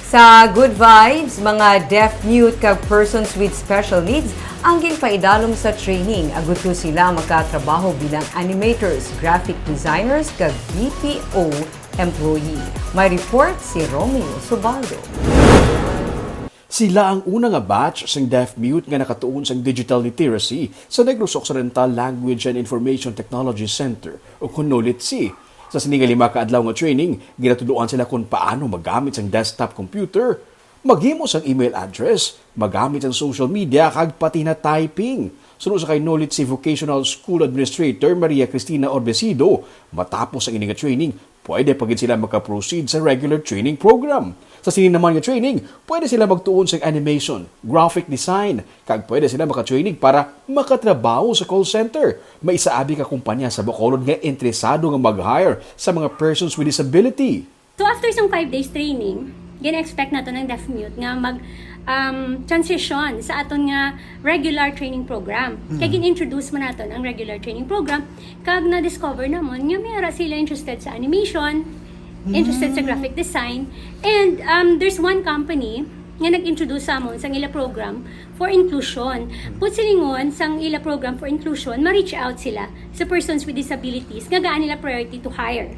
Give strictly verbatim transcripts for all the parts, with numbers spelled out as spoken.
Sa Good Vibes, mga deaf-mute kag persons with special needs ang ginpaidalom sa training. Agud to sila makatrabaho bilang animators, graphic designers, kag B P O employee. May report si Romeo Subaldo. Sila ang una nga batch sang deaf-mute nga nakatuon sang digital literacy sa Negros Occidental Language and Information Technology Center, o kon NOLITC. Sa sini nga lima ka adlaw nga training, ginatudloan sila kon paano magamit sang desktop computer, maghimo sang email address, magamit sang social media, kag pati na typing. Suno sa kay NOLITC Vocational School Administrator Maria Cristina Orbesido, matapos ang ini nga training, pwede pa gid sila maka-proceed sa regular training program. Sa sini naman nga training, pwede sila magtuon sang animation, graphic design, kag pwede sila maka-training para makatrabaho sa call center. May isa abi ka kumpanya sa Bacolod nga interesado nga mag-hire sa mga persons with disability. So, after sang five days training, gina-expect nato ng deaf-mute nga mag, um, transition sa aton nga regular training program. Kay gin-introduce man naton ang regular training program, kag na-discover namon nga may ara sila interested sa animation, interested sa graphic design, and, um, there's one company nga nag-introduce sa amon sang ila program for inclusion. Put silingon, sang ila program for inclusion, ma-reach out sila sa persons with disabilities nga gaan nila priority to hire.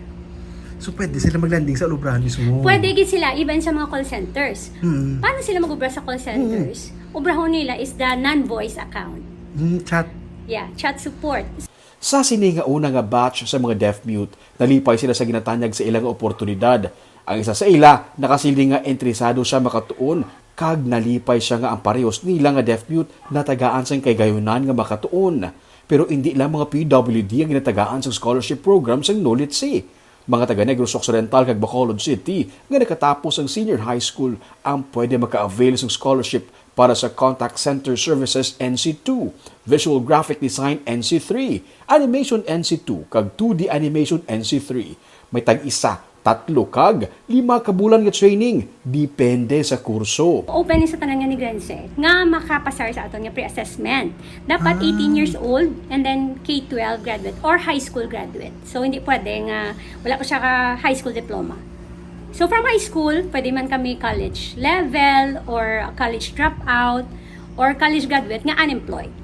So, pwede sila mag-landing sa ulubrahan mismo? Pwede gid sila, even sa mga call centers. Mm. Paano sila mag-obra sa call centers? Obrahon nila is the non-voice account. Mm, chat. Yeah, chat support. Sa sini nga una nga batch sa mga deaf-mute, nalipay sila sa ginatanyag sa ila nga oportunidad. Ang isa sa ila nakasiling nga interesado siya makatuon kag nalipay siya nga ang parehos nila nga deaf-mute natagaan sang kaigayonan nga makatuon. Pero indi lang mga P W D ang ginatagaan sang scholarship program sang NOLITC. Mga taga Negros Occidental kag Bacolod City nga nakatapos ang senior high school ang pwede maka-avail sang scholarship para sa Contact Center Services N C two, Visual Graphic Design N C three, Animation N C two, kag two D Animation N C three. May tag-isa, tatlo, kag lima ka bulan nga training, depende sa kurso. Open ni sa tanan nga Negrense nga makapasar sa aton nga pre-assessment. Dapat eighteen years old and then K twelve graduate or high school graduate. So, hindi pwede nga wala pa siya ka high school diploma. So, from high school, pwede man kami college level or college dropout or college graduate nga unemployed.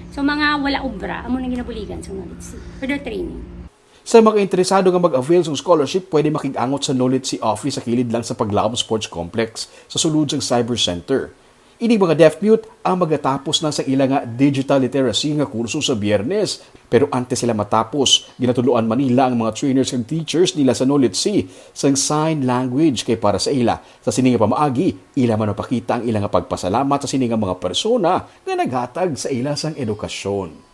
So, mga wala obra, amo nang ginabuligan sa NOLITC for their training. Sa mga interesado nga mag-avail sang scholarship, pwede makig-angot sa NOLITC office sa kilid lang sa Paglaom Sports Complex, sa sulod sang Cyber Center. Ining mga deaf-mute ang magatapos na sa ila nga digital literacy nga kurso sa Biyernes. Pero antes sila matapos, ginatudloan man nila ang mga trainers kag teachers nila sa NOLITC sang sign language kay para sa ila. Sa sini nga pamaagi, ila man mapakita ang ila nga pagpasalamat sa sini nga mga persona nga naghatag sa ila sang edukasyon.